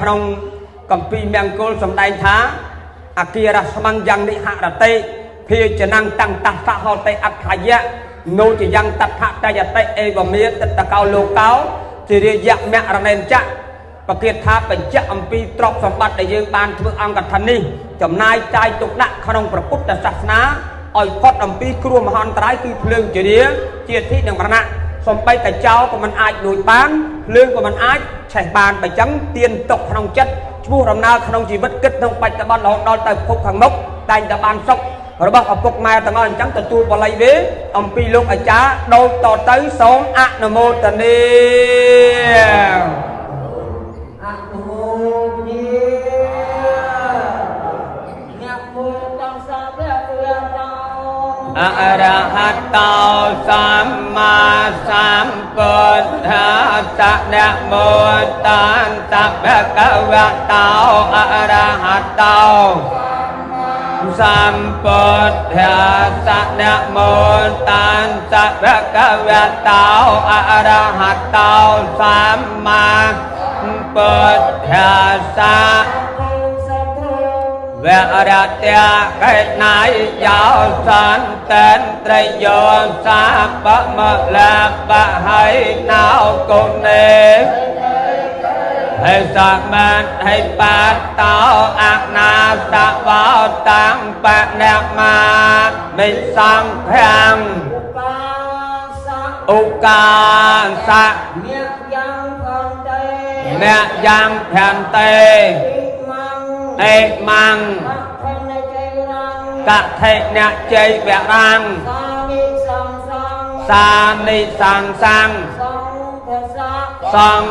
ក្នុងកម្ពីមង្គលសម្ដែងថាអគារស្មੰយ៉ាងនិហរតិភាចនំតាំងតសហោតិអដ្ឋយៈនោចយ៉ាងតថតយតិអេវមេទតកោលោកោជារិយមរណេនចៈបគាថាបញ្ជាក់អំពីទ្រព្យសម្បត្តិដែលយើងបានធ្វើអង្គកថានេះចំណាយចាយទុកដាក់ក្នុងព្រះពុទ្ធសាសនាឲ្យផុតអំពីគ្រោះមហន្តរាយគឺភ្លើងជារាជាធិនិងមរណៈសំបីតែចោលក៏មិនអាចលួចបានភ្លើងក៏មិនអាចឆេះបានបើចឹងទៀនទុកក្នុងចិត្តឈ្មោះដំណើរក្នុងជីវិតគិតក្នុងបច្ចុប្បន្នរហូតដល់ទៅភពខាងមុខតែងតែបានសុខរបស់ឪពុកម៉ែទាំងអស់អញ្ចឹងទទួលបល័យវេអំពីលោកអាចារ្យដូចតទៅសូមអនុមោទនា អនុមោទនាអ្នកមោតស្សៈភគវតោ អរហតោសម្មាសម្ពុទ្ធស្សៈនមោតន្តភគវតោអរហតោសម្ពុទ្ធស្សៈនមោតន្តភគវតោអរហតោសម្មាពុទ្ធស្សៈ វរតៈកេណៃយោសន្តិនត្រយោសាបមលបហៃណោគុណេហេសមន្តហេបាតោអនាសវោតាំបណមាមិសង្ឃាំឧកាសៈ អ្នកយ៉ាងផន្តេ អ្នកយ៉ាងភន្ទេអេមੰកថិនជ័យវរាំងសានិសង្សੰសង្